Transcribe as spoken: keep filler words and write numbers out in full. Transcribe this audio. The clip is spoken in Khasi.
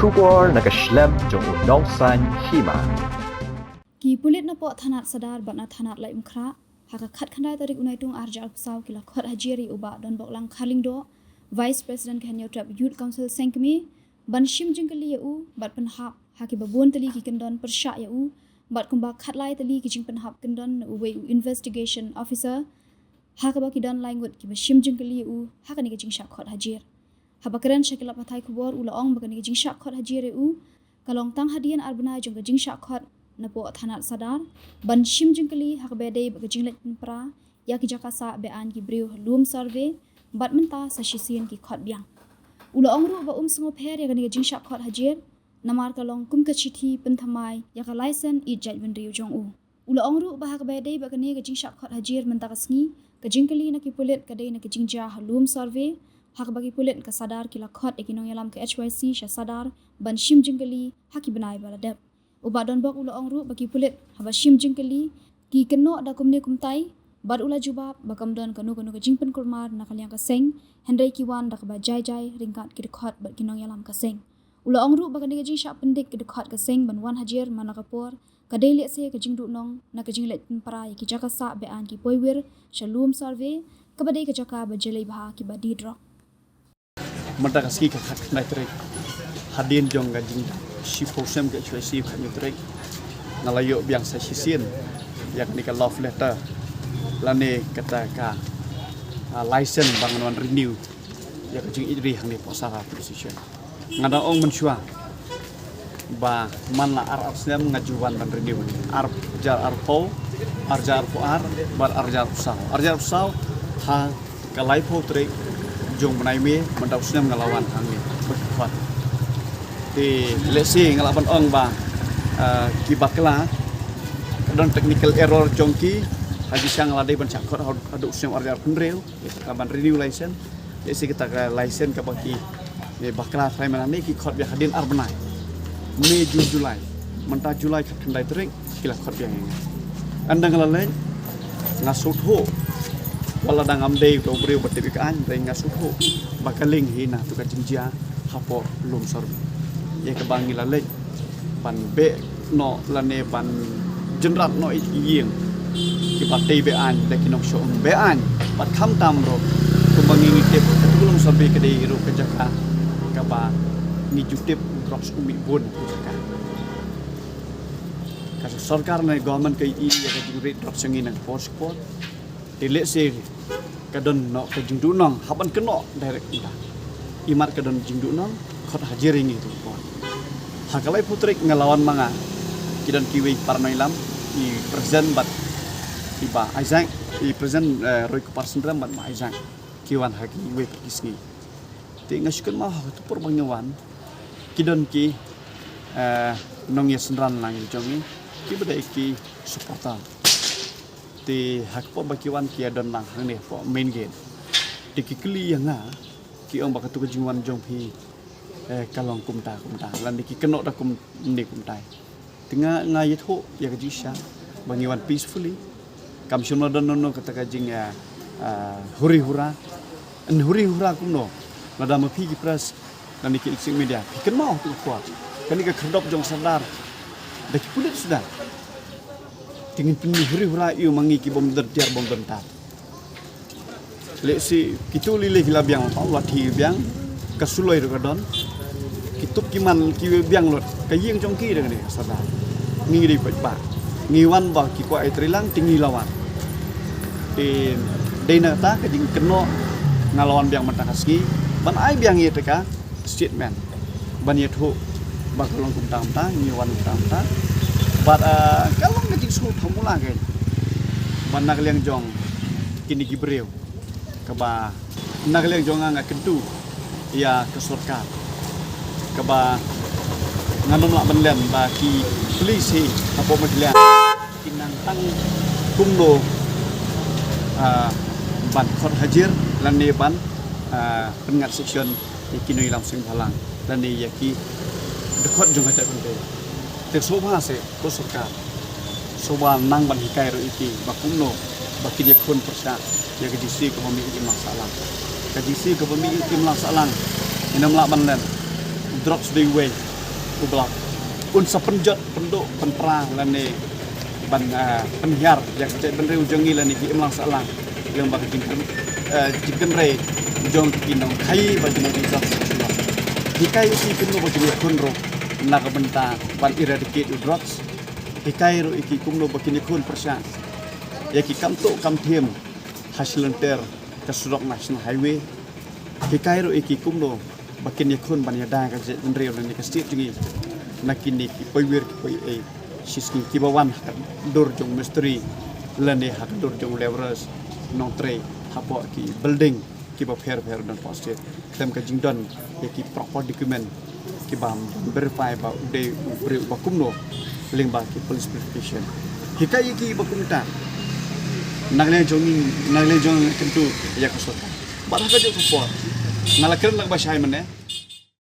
Khubor na ka shlem jong u Nongsaiñ Hima. Ki pulit na poh thanat Sadar bad na thanat Laitumkhrah, ha ka khatkhyndai tarik u Naitung arhajar arphew saw ki la khot hajir ïa u Bah Donboklang Kharlyngdoh, Vice President ka Hynñiewtrep Youth Council Seng Kmie, ban shim jingkylli ïa u bad pynhap ha kiba bun tylli ki kyndon pyrshah ïa u, bad kumba khatlai tylli ki jingpynhap kyndon na uwei u investigation officer, ha kaba ki don lai ngut kiba shim jingkylli ïa u ha kane ka jingshah khot hajir. Haba kren sha ki lad pathai khubor, u la ong ba kane ka jingshah khot hajir ïa u ka long tang hadien ar bnai jong ka jingshah khot na poh thanat Sadar ban shim jingkylli ha kaba dei bad ka jingleit pynpra ïa ki jaka sah be-aiñ ki briew ha Lum Survey, bad mynta sa shisien ki khot biang. U la ong ruh ba um sngewpher ïa kane ka jingshah khot hajir, namar ka long kum ka shithi pynthymmai ïa ka laisen ïeit jaitbynriew jong u. U la ong ruh ba ha kaba dei bad kane ka jingshah khot hajir mynta ka sngi, ka jingkylli na ki pulit ka dei na ka jingjia ha Lum Survey, ha kaba ki pulit ka Sadar ki la khot ïa ki nongïalam ka H Y C sha Sadar ban shim jingkylli ha ki bnai ba la dep. U Bah Donbok u la ong ruh ba ki pulit haba shim jingkylli ki kynnoh da kumne kumtai, bad u la jubab ba kam don kano kano ka jingpynkulmar na ka liang ka seng, hynrei ki wan da kaba jai jai ryngkat ki dkhot bad ki nongïalam ka seng. U la ong ruh ba kane ka jingshah pyndik ki dkhot ka seng ban wan hajir man la ka por ka dei lehse ka jingduh nong na ka jingleit pynpra ïa ki jaka sah be-aiñ ki poiwir sha Lum Survey, kaba dei ka jaka ba jlei bha kiba die drok. Mynta ka sngi ka khatkhyndai tarik, hadien jong ka jingshiphew snem ka H Y C, khathynñiew tarik, nga la ïoh biang sa shisien ïa kane ka love letter lane kata ka, ah, license ba ngan wan renew ïa ka jingïeit ri hangne poh Sadar Police Station. Nga dang ong mynshuwa ba man la ar ar snem nga ju wan ban renew, arhajar arphew, arhajar arphew ar bad arhajar arphew saw. Arhajar arphew saw ha ka laiphew tarik jong bnai May, mynta u snem nga la wan hangne ba ki khot. Te lehse nga lah ban ong ba, ah, ki bakla ka don technical error jong ki, ha ki sha nga la dei ban shah khot haduh u snem arhajar arphew hynriew, ka ban renew license. Lehse kata ka license kaba ki, eh, bakla trai mynta ne ki khot biang hadien ar bnai. May, June, July. Mynta July khatkhyndai tarik ki la khot biang ïa nga. Ynda nga la leit nga sngewthuh, wat la dang ngam dei uta u briew ba tip ïa ka aiñ, hynrei nga sngewthuh ba ka lieng hi na tu ka jingjia hapoh Lum Survey. Ïa kaba ngi la leit ban beh noh lane ban jynrat noh ïa ki ïing kiba tei be-aiñ da ki nongshong be-aiñ, bad khamtam ruh kumba ngi ngi tip ka tu Lum Survey ka dei ruh ka jaka kaba ngi ju tip u drugs u mih bun ha ka jaka. Ka sorkar ne government ka ïohi ïa ka jingrit drugs jong ngi na ka por sha ka por. Te lehse ka don noh ka jingduh nong hap ban kynnoh direct kumta. Imat ka don jingduh nong, khot hajir ïa ngi tu ka por. Ha ka laiphew tarik nga la wan ma nga, ki don kiwei para nongïalam, i President bad i Bah Isaac, i President, eh, Roy Kupar Syndrem bad Bah Isaac, ki wan ha kiwei pat ki sngi. Te nga shu kynmaw ha ka por ba ngi wan, ki don ki, eh, nongïasynran lang jong ngi, kiba dei ki supporter. Te ha ka por ba ki wan ki ïa don lang hangne hapoh main gate. Te ki kylli ïa nga, ki ong ba katu ka jingwan jong phi, eh, ka long kumta kumta, lane ki kynnoh da kumne kumtai. Te nga, nga ïathuh ïa ka jingshisha ba ngi wan peacefully. Kam shym la don noh noh kata ka jing, eh, eh, huri hura. Yn huri hura kumno? Lada ma phi ki press lane ki electronic media, phi kynmaw tu ka por, kane ka khyrdop jong Sordar da ki pulit suda. Te ngin pynhuri hura ïa u ma ngi ki bym don tiar bym don tar. Lehse kitu lei lei ki la biang, la thie biang, ka suloi ruh ka don. Ki tup ki man ki biang lut, ka ïing jong ki dang ne Sordar. Ngi dei paidbah, ngi wan ba ki kwah ai treilang te ngi la wan. Te dei na kata ka jingkynnoh nga la wan biang mynta ka sngi ban ai biang ïa kata ka statement ban ïathuh ba ka long kumta kumta, ngi wan kumta kumta. Bad, ah, ka long ka jingsngewthuh mula kein ba na ka liang jong kine ki briew, kaba na ka liang jong nga nga kyntu ïa ka sorkar kaba ngan ym lah ban len ba ki police hi hapoh Meghalaya ki nang tang kumno, ah, ban khot hajir lane ban, ah, pynngat section ïa ki nongïalam seng bhalang lane ïa ki dkhot jong ka jaitbynriew. Te sngewbha seh ko sorkar, sngewbha nang ban hikai ruh ïa ki ba kumno ba kin ïakhun pyrshah ïa ka jingsiew kaba mih imlang sahlang. Ka jingsiew kaba mih imlang sahlang ngin ym lah ban len. Drugs dei uwei, Block. Un sa pynjot, pynduh, pynpra lane ban, ah, pynhiar ïa ka jaitbynriew jong ngi lane ki imlang sahlang lyngba ka jingkyn, eh, jingkynrei jong ki nongkhaii bad ki nongjynjar sha shnong. Hikai ïa ki kumno ba kin ïakhun ruh na ka bynta ban eradicate u drugs. Hikai ruh ïa ki kumno ba kin ïakhun pyrshah ïa ki kam tuh kam thiem ha shilynter ka surok National Highway. Hikai ruh ïa ki kumno ba kin ïakhun ban ïada ka jaitbynriew lane ka state jong ngi na kine ki poiwir ki poiei shisngi kiba wan ha ka dur jong mistri lane ha ka dur jong labourers, nongtrei hapoh ki building kiba pher pher don poh state. Khlem ka jingdon ïa ki proper document kiba verify ba u dei u briew uba kumno lyngba ki police verification. Hikai ïa ki ba kumta na ka liang jong ngi, na ka liang jong ngi kyntu ïa ka sorkar. Bad ha kajuh ka por nga la kren lang ba shai mynne.